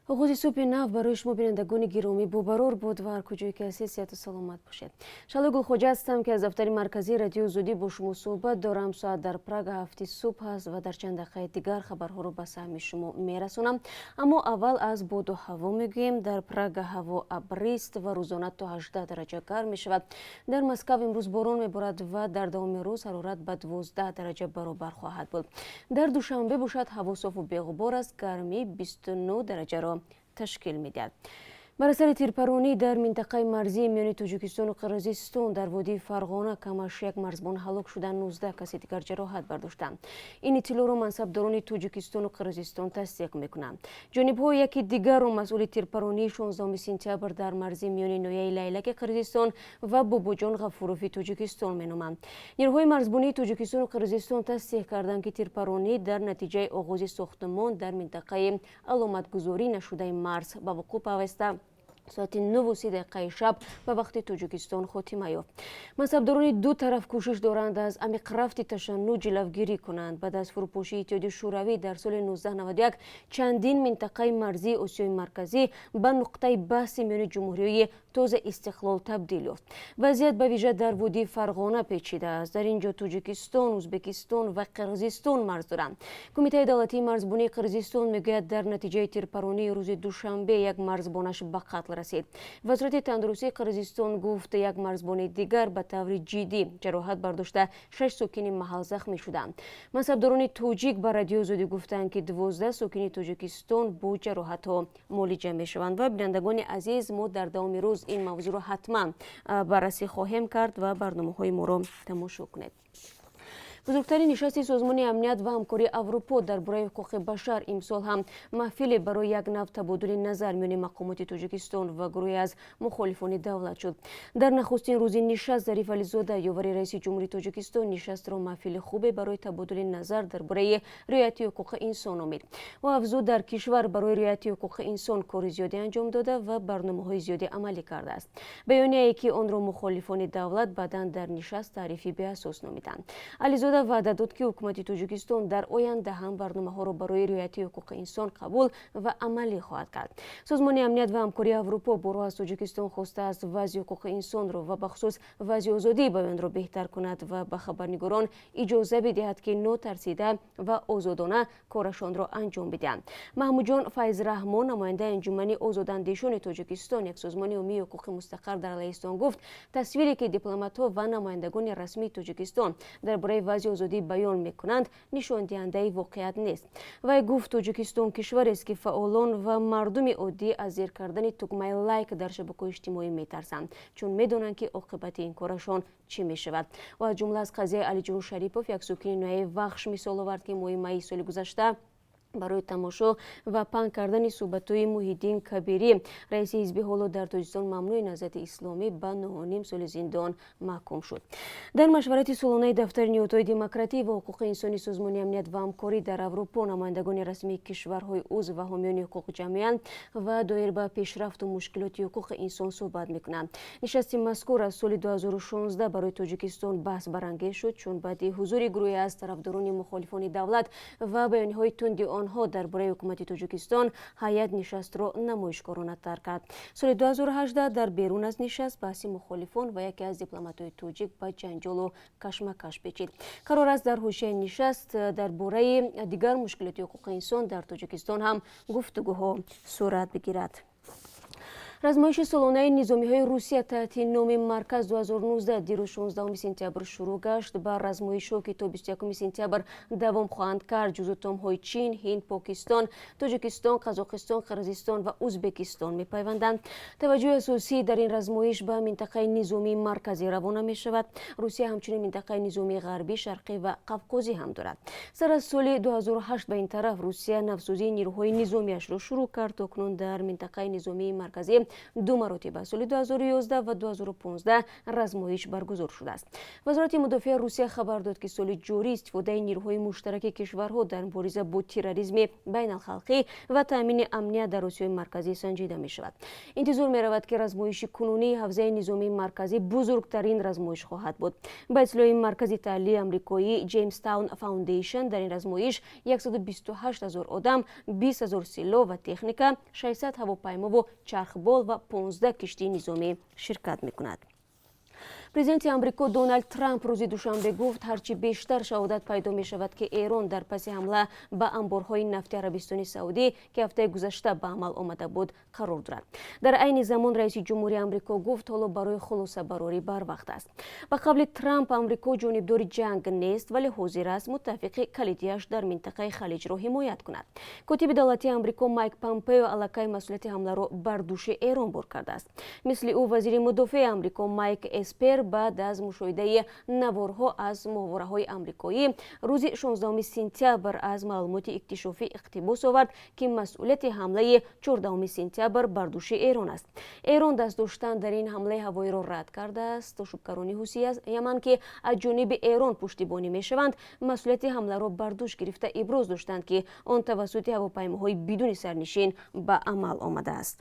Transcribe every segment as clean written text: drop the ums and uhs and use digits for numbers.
Оғози субҳи нав барои шумо, бинандагони гиромӣ, бобарор буд ва ҳар куҷое ки ҳастед, сиҳату саломат бошед. Шаҳло Гулхоҷа ҳастам, ки аз дафтари марказии Радиои Озодӣ бо шумо суҳбат дорам. Соат дар Прага 7-и субҳ аст ва дар чанд дақиқаи дигар хабарҳоро ба самъи шумо мерасонам. Аммо аввал аз боду ҳаво мегӯем. Дар Прага ҳаво абрист ва рӯзона то 18 дараҷа гарм мешавад. Дар Москав имрӯз борон меборад ва дар давоми рӯз ҳарорат ба 12 дараҷа баробар хоҳад буд. Дар Душанбе бошад, ҳаво софу беғубор аст, гармӣ 29 дараҷаро ташкил медиҳад. Бар асари тирпаронӣ дар минтақаи марзии миёни Тоҷикистону Қирғизистон дар водии Фарғона камаш як марзбон ҳалок шуда, 19 каси дигар ҷароҳат бардоштанд. Ин иттилоъро мансабдорони Тоҷикистону Қирғизистон тасдиқ мекунанд. Ҷонибҳо яки дигарро масъули тирпаронии 16 сентябр дар марзи миёни ноҳияи Лайлаки Қирғизистон ва Бобоҷон Ғафурови Тоҷикистон меноманд. Нерӯҳои марзбонии Тоҷикистону Қирғизистон тасдиқ карданд, ки тирпаронӣ дар натиҷаи оғози сохтмон дар минтақаи аломатгузорӣ нашудаи марз ба вуқӯъ пайваста, соати 9:30 дақиқаи шаб ба вақти Тоҷикистон хотима ёфт. Мансабдорони ду тараф кӯшиш доранд, аз амиқрафти ташаннуҷ ҷилавгирӣ кунанд. Баъд аз фурӯпошии Иттиҳоди Шӯравӣ дар соли 1991 чандин минтақаи марзии Осиёи Марказӣ ба нуқтаи баҳси миёни ҷумҳуриҳои тоза истиқлол табдил ёфт. Вазъият ба вижа дар водии Фарғона печида аст. Дар ин ҷо Тоҷикистон, Ӯзбекистон ва Қирғизистон марз доранд. Кумитаи давлатии марзбонии Қирғизистон мегӯяд, дар натиҷаи тирпаронии рӯзи душанбе як марзбонаш ба қатл расид. Вазорати тандурустии Қирғизистон гуфт, як марзбони дигар ба таври ҷиддӣ ҷароҳат бардошта, шаш сокини маҳал захмӣ шуданд. Мансабдорони тоҷик ба Радиои Озодӣ гуфтанд, ки 12 сокини Тоҷикистон бо ҷароҳатҳо муолиҷа мешаванд. Ва, бинандагони азиз, мо дар давоми рӯз ин мавзӯъро ҳатман баррасӣ хоҳем кард ва барномаҳои моро тамошо кунед. Бузургтарин нишасти Созмони амният ва ҳамкории Аврупо дар бораи ҳуқуқи башар имсол ҳам маҳфиле барои як нав табодули назар миёни мақомоти Тоҷикистон ва гурӯҳе аз мухолифони давлат шуд. Дар нахустин рӯзи нишаст Зариф Ализода, ёвари раиси ҷумҳури Тоҷикистон, нишастро маҳфили хубе барои табодули назар дар бораи риояти ҳуқуқи инсон номид. Ӯ афзуд, дар кишвар барои риояти ҳуқуқи инсон кори зиёде анҷом дода ва барномаҳои зиёде амалӣ кардааст. Баёнияе, ки онро мухолифони давлат баъдан дар нишаст таърифи беасос номиданд. Ализода ваъда дод, ки ҳукумати Тоҷикистон дар оянда ҳам барномаҳоро барои риояти ҳуқуқи инсон қабул ва амалӣ хоҳад кард. Созмони амният ва ҳамкории Аврупо борҳо аз Тоҷикистон хостааст, вазъи ҳуқуқи инсонро ва бахусус вазъи озодии баёнро беҳтар кунад ва ба хабарнигорон иҷоза бидиҳад, ки нотарсида ва озодона корашонро анҷом бидиҳанд. Маҳмудҷон Файзраҳмон, намояндаи Анҷумани озодандешони Тоҷикистон, як созмони умумии ҳуқуқи мустақар дар Лаҳистон, гуфт, тасвире, ки дипломатҳо ва намояндагони расмии Тоҷикистон дар бораи вазъи озодии баён мекунанд, нишондиҳандаи воқеият нест. Вай гуфт, Тоҷикистон кишварест, ки фаъолон ва мардуми оддӣ аз зер кардани тугмаи лайк дар шабакаҳои иҷтимоӣ метарсанд, чун медонанд, ки оқибати ин корашон чӣ мешавад. Ӯ аз ҷумла аз қазияи Алиҷон Шарипов, як сокини ноҳияи Вахш, мисол овард, ки моҳи майи соли гузашта барои тамошо ва паҳн кардани суҳбатҳои Муҳиддин Кабирӣ, раиси ҳизби ҳоло дар Тоҷикистон мамнӯи Наҳзати Исломӣ, ба 9,5 соли зиндон маҳкум шуд. Дар машварати солонаи дафтари ниҳодҳои демократӣ ва ҳуқуқи инсони Созмони амният ва ҳамкорӣ дар Аврупо намояндагони расмии кишварҳои узв ва ҳомиёни ҳуқуқ ҷамъиянд ва доир ба пешрафту мушкилоти ҳуқуқи инсон суҳбат мекунанд. Нишасти мазкур аз соли 2016 барои Тоҷикистон баҳс барангез шуд, чун баъди ҳузури гурӯҳе аз тарафдорони мухолифони давлат ва баёниҳои тунди онҳо дар бораи ҳукумати Тоҷикистон ҳайат нишастро намоишкорона тарк кард. Соли 2018 дар берун аз нишаст баҳси мухолифон ва яке аз дипломатҳои тоҷик ба ҷанҷолу кашмакаш печид. Қарор аст, дар ҳошияи нишаст дар бораи дигар мушкилоти ҳуқуқи инсон дар Тоҷикистон ҳам гуфтугӯҳо сурат бигирад. Размоиши солонаи низомиҳои Русия таҳти номи Марказ 2019 дирӯз, 16 сентябр, шурӯъ гашт. Ба размоишҳо, ки то 21 сентябр давом хоҳанд кард, ҷузутомҳои Чин, Ҳинд, Покистон, Тоҷикистон, Қазоқистон, Қирғизистон ва Ӯзбекистон мепайванданд. Таваҷҷӯҳи асосӣ дар ин размоиш ба минтақаи низомии Марказӣ равона мешавад. Русия ҳамчунин минтақаи низомии Ғарбӣ, Шарқӣ ва Қавқозӣ ҳам дорад. Сар аз соли 2008 ба ин тараф Русия навсозии нирӯҳои низомиашро шурӯъ кард. То кунун дар минтақаи низомии Марказӣ Ду маротиба, соли 2011 ва 2015, размоиш баргузор шудааст. Вазорати мудофиаи Русия хабар дод, ки соли ҷорӣ истифодаи нирӯҳои муштараки кишварҳо дар мубориза бо терроризми байналхалқӣ ва таъмини амният дар Осиёи Марказӣ санҷида мешавад. Интизор меравад, ки размоиши кунунии ҳавзаи низомии марказӣ бузургтарин размоиш хоҳад буд. Ба иттилои маркази таҳлили амрикоӣ Ҷеймстаун Фаундейшн, дар ин размоиш 128 ҳазор одам, 20 ҳазор силоҳ ва техника, 600 ҳавопаймову чархбол ва 15 киштии низомӣ ширкат мекунад. Президенти Амрико Доналд Трамп рӯзи душанбе гуфт, ҳарчи бештар шаҳодат пайдо мешавад, ки Эрон дар паси ҳамла ба анборҳои нафти Арабистони Саудӣ, ки ҳафтаи гузашта ба амал омада буд, қарор дорад. Дар айни замон раиси ҷумҳури Амрико гуфт, ҳоло барои хулосабарорӣ барвақт аст. Ба қавли Трамп, Амрико ҷонибдори ҷанг нест, вале ҳозир аст муттафиқи калидиаш дар минтақаи Халиҷро ҳимоят кунад. Котиби давлатии Амрико Майк Помпео аллакай масъулияти ҳамларо бар дӯши Эрон бор кардааст. Мисли ӯ, вазири мудофиаи Амрико Майк Эспер баъд аз мушоҳидаи наворҳо аз моҳвораҳои амрикоӣ рӯзи 16 сентябр аз маълумоти иктишофӣ иқтибос овард, ки масъулияти ҳамлаи 14 сентябр бар дӯши Эрон аст. Эрон даст доштан дар ин ҳамлаи ҳавоиро рад кардааст. Ошӯбгарони ҳусии Яман, ки аз ҷониби Эрон пуштибонӣ мешаванд, масъулияти ҳамларо бар дӯш гирифта, иброз доштанд, ки он тавассути ҳавопаймоҳои бидуни сарнишин ба амал омадааст.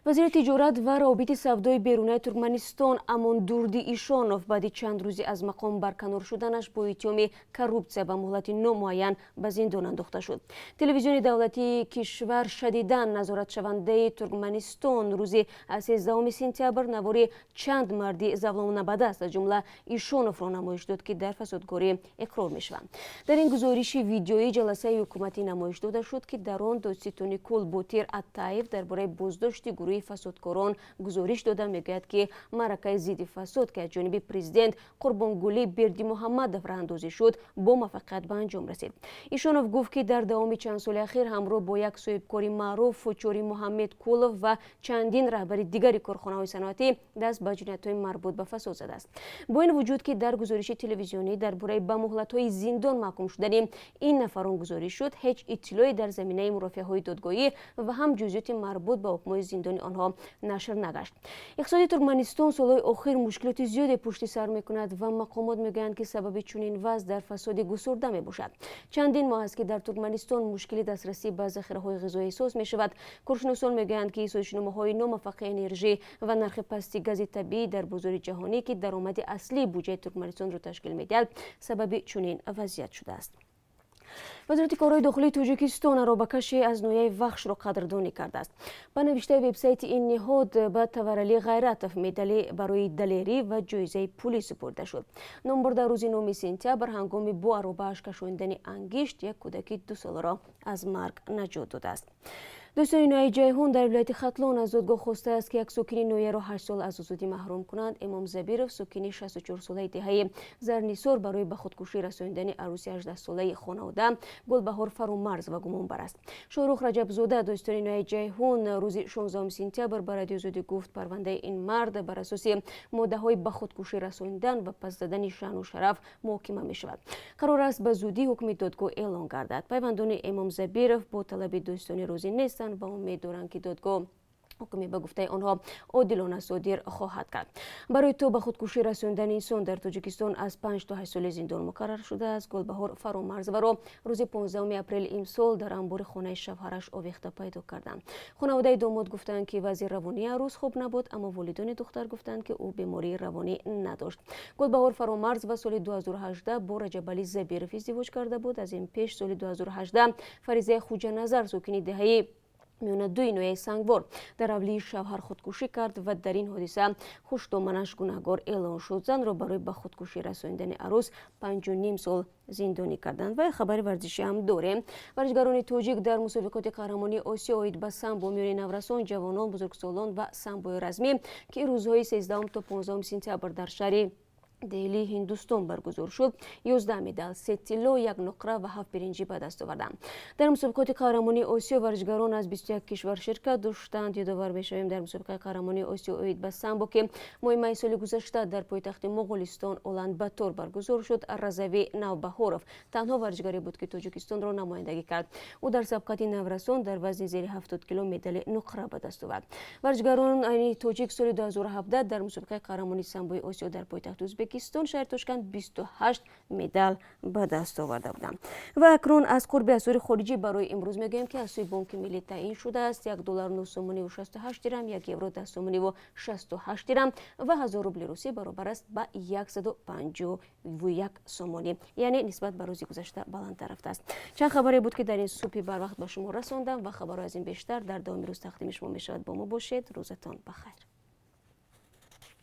Вазири тиҷорат ва равобити савдои берунаи Туркманистон Амондурди Ишонов баъди чанд рӯзи аз мақом барканор шуданаш бо иттиҳоми коррупсия ба муҳлати номуайян ба зиндон андохта шуд. Телевизиони давлатии кишвар, шадидан назоратшавандаи Туркманистон, рӯзи 13 сентябр навори чанд марди завлонабадаст, аз ҷумла Ишоновро намоиш дод, ки дар фасодкорӣ иқрор мешаванд. Дар ин гузориши видеоӣ ҷаласаи ҳукуматӣ намоиш дода шуд, ки дар он додситони кул Ботир Аттаев дар бораи боздошти гурӯҳи фасодкорон гузориш дода, мегӯяд, ки маъракаи зидди фасод, ки аз ҷониби президент Қурбонгулӣ Бердимуҳаммадов роҳандозӣ шуд, бо муваффақият ба анҷом расид. Ишонов гуфт, ки дар давоми чанд соли ахир ҳамроҳ бо як соҳибкори маъруф Чори Муҳаммед Кулов ва чандин раҳбари дигари корхонаҳои саноатӣ даст ба ҷиноятҳои марбут ба фасод задааст. Бо ин вуҷуд, ки дар гузориши телевизионӣ дар бораи ба муҳлатҳои зиндон маҳкум шудани ин нафарон гузориш шуд, ҳеҷ иттилоъе дар заминаи мурофиаҳои додгоҳӣ ва ҳам ҷузъиёти марбут ба ҳукмҳои зиндони онҳо нашр нагашт. Иқтисоди Туркманистон солҳои охир мушкилоти зиёде пушти сар мекунад ва мақомот мегӯянд, ки сабаби чунин вазъ дар фасоди гусурда мебошад. Чандин моҳ аст, ки дар Туркманистон мушкили дастрасӣ ба захираҳои ғизоӣ эҳсос мешавад. Коршиносон мегӯянд, ки созишномаҳои номуваффақи энержӣ ва нархи пасти гази табиӣ дар бозори ҷаҳонӣ, ки даромади аслии буҷаи Туркманистонро ташкил медиҳад, сабаби чунин вазъият шудааст. Вазорати корҳои дохилии Тоҷикистон аробакаше аз ноҳияи Вахшро қадрдонӣ кардааст. Ба навиштаи вебсайти ин ниҳод, ба Таваралӣ Ғайратов медали барои далерӣ ва ҷоизаи пулӣ супурда шуд. Номбурда рӯзи 9 сентябр ҳангоми бо аробааш кашондани ангишт як кӯдаки 2-соларо аз марг наҷот додааст. Дӯстони ноҳияи Ҷайҳун дар вилояти Хатлон аз додгоҳ хостааст, ки як сокини ноҳияро 8 сол аз озодӣ маҳрум кунанд. Имом Забиров, сокини 64-солаи деҳаи Зарнисор, барои ба худкушӣ расондани арӯси 18-солаи хонавода Гулбаҳор Фаромарзова гумонбар аст. Шоҳрух Раҷабзода, дӯстони ноҳияи Ҷайҳун, рӯзи 16 сентябр ба Радиои Озодӣ гуфт, парвандаи ин мард бар асоси моддаҳои ба худкушӣ расондан ва паст задани шаъну шараф муҳокима мешавад. Қарор аст, ба зудӣ ҳукми додгоҳ эълон гардад. Пайвандони Имом Забиров бо талаби дӯстони розӣ нестанд ва умед доранд, ки додгоҳ ҳукме, ба гуфтаи онҳо, одилона содир хоҳад кард. Барои то ба худкушӣ расондани инсон дар Тоҷикистон аз 5 то 8 соли зиндон муқаррар шудааст. Гулбаҳор Фаромарзоваро рӯзи 15 апрели имсол дар анбори хонаи шавҳараш овехта пайдо карданд. Хонаводаи домод гуфтанд, ки вазъи равонии арӯс хуб набуд, аммо волидони духтар гуфтанд, ки ӯ бемории равонӣ надошт. Гулбаҳор Фаромарзова соли 2018 бо Раҷабалӣ Забиров издивоҷ карда буд. Аз ин пеш, соли 2018, Фаризаи Хуҷаназар, сокини деҳаи Миёнадуи ноҳияи Сангвор, дар ҳавлии шавҳар худкушӣ кард ва дар ин ҳодиса хушдоманаш гунаҳгор эълон шуд. Занро барои ба худкушӣ расондани арӯс 5,5 сол зиндонӣ карданд. Ва хабари варзишӣ ҳам дорем. Варзишгарони тоҷик дар мусобиқоти қаҳрамонии Осиё оид ба самбо миёни наврасон, ҷавонон, бузургсолон ва самбои размӣ, ки рӯзҳои 13 то 15 сентябр дар шаҳри Деҳлии Ҳиндустон баргузор шуд, 11 медал, се тилло, як нуқра ва ҳафт биринҷӣ ба даст оварданд. Дар мусобиқоти қаҳрамонии Осиё варзишгарон аз 21 кишвар ширкат доштанд. Ёдовар мешавем, дар мусобиқаи қаҳрамонии Осиё оид ба самбо, ки моҳи майи соли гузашта дар пойтахти Моғулистон Улан Батор баргузор шуд, Разави Навбаҳоров танҳо варзишгаре буд, ки Тоҷикистонро намояндагӣ кард. Ӯ дар сабқати наврасон дар вазни зери 70 кило медали нуқра ба даст овард. Варзишгарони тоҷик соли 2017 дар мусобиқаи қаҳрамонии самбои Осиё дар пойтахти Ӯзбекистон, шаҳри Тошканд, 28 медал ба даст оварда буданд. Ва акнун аз қурби асъори хориҷӣ барои имрӯз мегӯем, ки аз сӯи Бонки Миллӣ таъин шудааст: 1 доллар 9 сомониву 68 дирам, 1 евро 10 сомониву 68 дирам ва 1000 рубли русӣ баробар аст ба 151 сомонӣ, яъне нисбат ба рӯзи гузашта баландтар рафтааст. Чанд хабаре буд, ки дар ин субҳи барвақт ба шумо расондам, ва хабарҳо аз ин бештар дар давоми рӯз тақдими шумо мешавад. Бо мо бошед. Рӯзатон бахайр.